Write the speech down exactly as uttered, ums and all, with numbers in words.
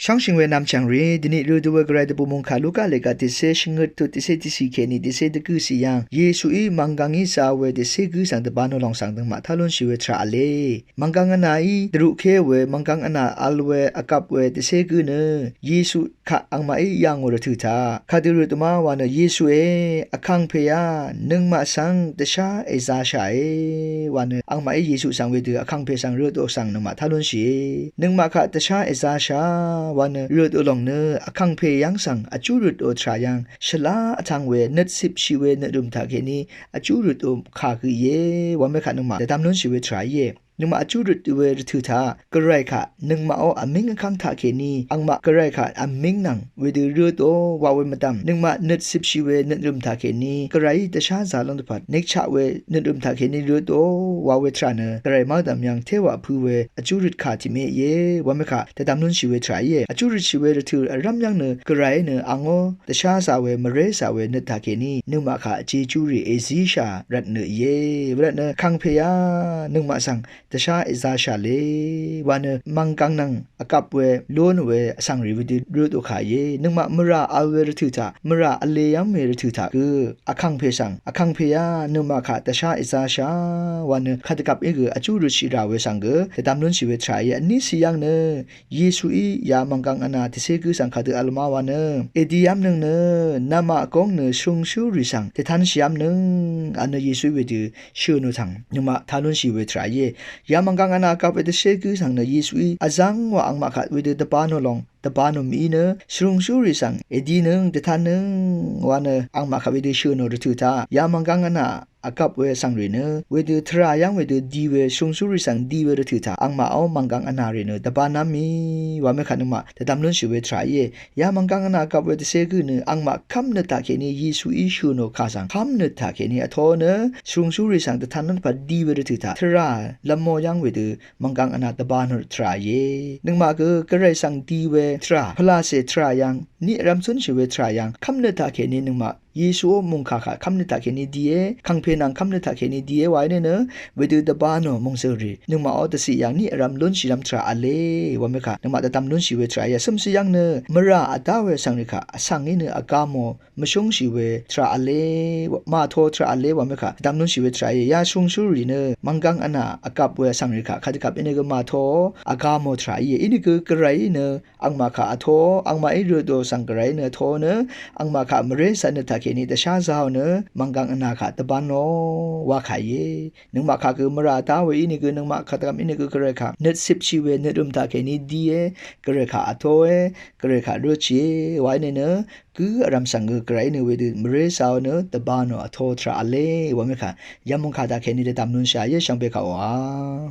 Chv́ngshìng we nvmchv̀ng rì, dvni rø dø we gvray dvbù mungkà Luka lèga dvcé shvngøt tut dvcé dvcì kèní dvcé dvgø̀ cì yv̀ng, Yesuí mv̀nggv̀ngí zā we dvcé gǿ svng dvbà nò lòng svng nøngmaq tá lúnshì we tvrà v̄le. Mv̀nggv̀ng vnàí dvrukké we, mv̀nggv̀ng vnà vl we, vgvp we dvcé gǿ nø Yesu kaq angmaqí yà ngò rvtø̀ taq kadø røtø má wa nø, Yesuè, vkàngpèá nøngmaq svng dvshá èzāshàe wa nø, angmaqí Yesu svng wedø vkàngpè svng røtò svng nøngmaq tá lúnshìe. Nøngmaq kaq dvshá èzāshà wa nø røtò lòng nø, vkàngpè yv́ng svng vjú røtò tvrà yv́ng shvlá vtv̄ng we, nøt cipshì we nøt rø̀m taqkèní vjú røtò kà gø íe wa mekaq nøngmaq dvdvm lúnshì we tvrà íe. Nøngmaq vjú røt we rvtø̀ taq gvray kaq nøngmaqó vmíng vkv́ng taqkèní angmaq gvray kaq vmíng nvng wedø røtò wa we mvdv̀m, nøngmaq nøt cipshì we nøt rø̀m taqkèní gvrayí dvshá zā lóng dvpvt, nikchaq we nøt rø̀m taqkèní røtò wa we tvrà nø, gvray mvdv̀m yv̀ng téwà pø̄ we vjú røt kà tiqmè íe wa mekaq dvdvm lúnshì we tvrà íe. Vjú røtshì we rvtø̀ vrv́m yv́ng nø gvrayí nø angó dvshá zā we, mvré zā we nøt taqkèní nøngmaq kaq jejú rì èzíshà rvtnø íe. Wervtnø vkàngpèá nøngmaq svng dvshá èzāshà v̄le wa nø, mv̀nggv̀ng nvng vgvp we lún we vsvng rì wedø røtò kà íe. Nøngmaq mvrà vl we rvtø̀ taq, mvrà vlē yv́ng we rvtø̀ taq gø vkàngpè svng, vkàngpèá nøngmaq kaq dvshá èzāshà wa nø, kadvgvp í gø vjú røtshì rà we svng gø dvdvm lúnshì we tvrà íe. Vní cì yv́ng nø Yesuí ya mv̀nggv̀ng vnà dvcé gǿ svng kadø vl má wa nø, èdi yv́mnøng nø, namaq góng nø shvrungshúrì svng dvtanshì yv́mnøng, a nø Yesuí wedø shø̀ nò tv̀ng nøngmaq tá lúnshì we tvrà íe. Ya mv̀nggv̀ng vnà vgvp we dvcé gǿ svng nø Yesuí vzv́ng wa angmaq kaq wedø dvbā nò lòng, dvbā nò mìí nø shvrungshúrì svng èdinøng, dvtannøng wa nø angmaq kaq wedø shø̀ nò rvtø̀ taq, ya mv̀nggv̀ng vnà vgvp we vsvng rì nø wedø tvrà yv́ng wedø di we, shvrungshúrì svng di we rvtø̀ taq angmaqó mv̀nggv̀ng vnà rì nø dvbānv́m mì wa mekaq nøngmaq dvdvm lúnshì we tvrà íe. Ya mv̀nggv̀ng vnà vgvp we dvcé gǿ nø angmaq kv́mnøt taqkèní Yesuí shø̀ nò kà svng kv́mnøt taqkèní vtō nø shvrungshúrì svng dvtan lún dvpvt di we rvtø̀ taq tvrà lvmò yv́ng wedø mv̀nggv̀ng vnà dvbā nò tvrà íe. Nøngmaq gø gvray svng di we tvrà, pvlacè tvrà yv́ng, niq vrv́m cúnshì we tvrà yv́ng kv́mnøt taqkèní nøngmaq Yesuó mungkà kaq kv́mnøt taqkèní die, kàngpè nvng kv́mnøt taqkèní die wa í nø nø wedø dvbā nò mòngzø̀l rì nøngmaqó dvciq yv̀ng niq vrv́m lúnshìlv́m tvrà v̄le wa mekaq nøngmaq dvdvm lúnshì we tvrà íe. Cø̀mcì yv́ng nø mvrà vdá we vsvng rì kaq vsvng í nø vgā mò mvshúngshì we tvrà v̄le, màtō tvrà v̄le wa mekaq dvdvm lúnshì we tvrà íe. Ya shvrungshúrì nø mv̀nggv̀ng vnà vgvp we vsvng rì kaq kadvgvp í nø gø màtō vgā mò tvrà íe. Inìgø gvrayí nø angmaq kaq vtō, angmaqí røtò svng gvrayí nø vtō nø angmaq kaq mvré zaqnøt taqkèní dvshá zāò nø mv̀nggv̀ng vnà kaq dvbānò wa kà íe. Nøngmaq kaq gø mvrà dá we inìgø, nøngmaq kaq dvgvp inìgø gvray kaq nøt cipshì we nøt rø̀m taqkèní die, gvray kaq vtōe, gvray kaq røtshìe wa í nø nø gǿ vrv́m svng gø gvrayí nø wedø mvré zāò nø dvbānò vtō tvrà v̄le wa mekaq yamungkà taqkèní dvdvm lúnshà íe, shvngbe kaq wa.